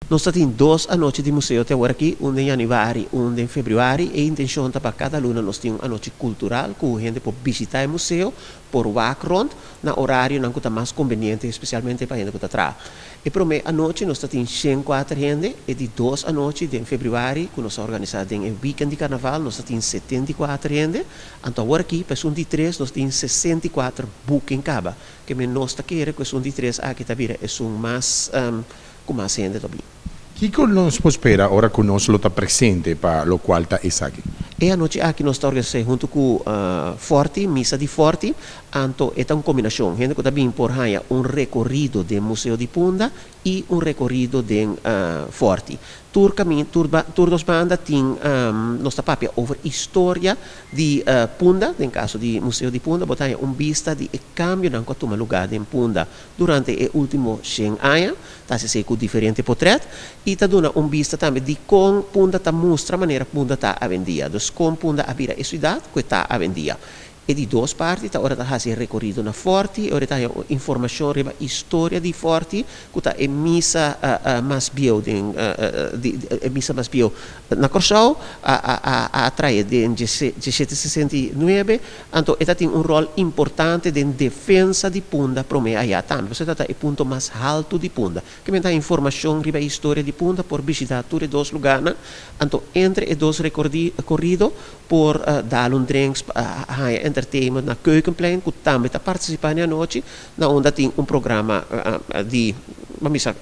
Nos tin dos anochi di museo te awor aki, un na yanüari, un na febrüari. E intenshon ta pa kada luna nos tin un anochi kultural ku hende por bishitá e museo, por wak rònt, na orarionan ku ta mas konveniente, spesialmente pa hende ku ta traha. E promé anochi nos tin 104 hende, e di dos anochi na febrüari, ku nos a organisá den weekend di karnaval, nos tin 74 hende. Anto awor aki, pa esun di tres, nos tin 64 booking kaba. Ke men nos ta kere ku esun di tres aki ta bira esun mas ku mas hende tambe. Kiko nos por spera ora ku nos lo ta presente pa lokual ta esaki? E anochi aki nos ta organisá huntu ku Forti, Misa di Forti, anto e ta un kombinashon. Hende ku ta bin por haña un rekorido den Museo di Punda i un rekorido den Forti. Tur kaminda, tur dos banda tin nos ta papia over historia di Punda, den kaso di Museo di Punda, bo ta haña un bista di e kambionan ku a tuma lugá den Punda durante e último 100 aña, ta hasi ku diferente potrèt, i ta duna un bista tambe di kon Punda ta mustra manera Punda ta awendia. Dus kon Punda a bira e siudat ku ta awendia. E di dos parti ta ora ta hasi rekorido na Forti, ora ta informashon riba historia di Forti, ku ta e misa mas bieu den e misa mas bieu na Kòrsou, a trae den 1769, anto e tin un ròl importante den defensa di Punda promé aya tambe. Pasobra e punto mas haltu di Punda. Ke men ta informashon riba historia di Punda por bishitá tur e dos lugánan. Anto entre e dos rekorido por dal un drinks, haña entertainment na Keukenplein, ku tambe ta partisipá e anochi, na unda tin un programa di misa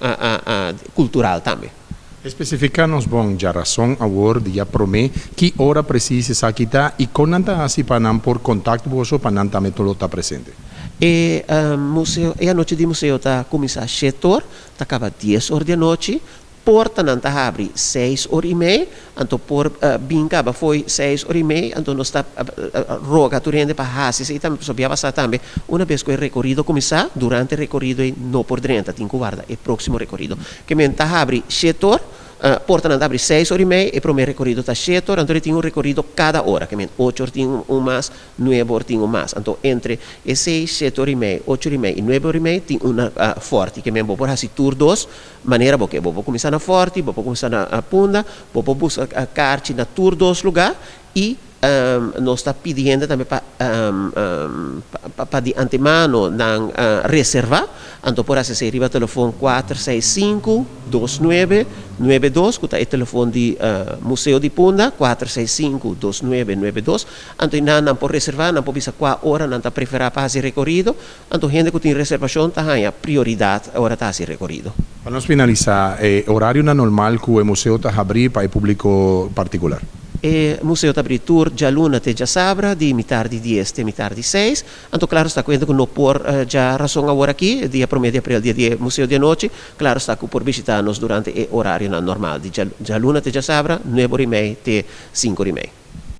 kultural tambe. Spesifiká nos bon djarason awor dia promé ki ora presis esaki ta i kon nan ta hasi pa nan por kontaktá boso pa nan tambe lo ta presente. E museo, e anochi di museo ta kuminsá 7 or, ta kaba 10 or di anochi, portanan ta habri 6 or i mei, anto por bin kaba fo'i 6 or i mei, anto nos ta roga tur hende pa hasi esei tambe, pasobra a pasa tambe, un bes ku e rekorido kuminsá, durante e rekorido no por drenta, tin ku warda e próksimo rekorido. Ke men ta habri 7 or, portanan ta habri 6 or i mei, e promé rekorido ta 7 or, anto tin un rekorido kada ora, ke men 8 or tin un mas, 9 or tin un mas. Anto entre e 6, 7 or i mei, 8 or i mei i 9 or i mei tin un Forti, ke men bo por hasi tur dos manera bo ke. Bo por kuminsá na Forti, bo por kuminsá na Punda, bo por buska karchi na tur dos lugá i nos ta pidiendo tambe pa di antemano nan reservá. Anto por hasi riba telefòn 465 2992, ku ta e telefòn di Museo di Punda, 465 2992. Anto nan por reservá, nan por bisa kua ora nan ta preferá pa hasi rekorido. Anto hende ku tin reservashon ta haña prioridat ora ta hasi rekorido. Pa nos finalisá, orarionan normal ku e museo ta habrí pa e públiko partikular. E museo ta habrí tur djaluna te djasabra di mitar di 10 te mitar di 6. Anto klaro sta ku hende ku no por djarason awor aki, dia 1 di aprel, dia di museo di anochi, klaro sta ku por bishitá nos durante e orarionan normal di djaluna te djasabra, 9 or i mei te 5 or i mei.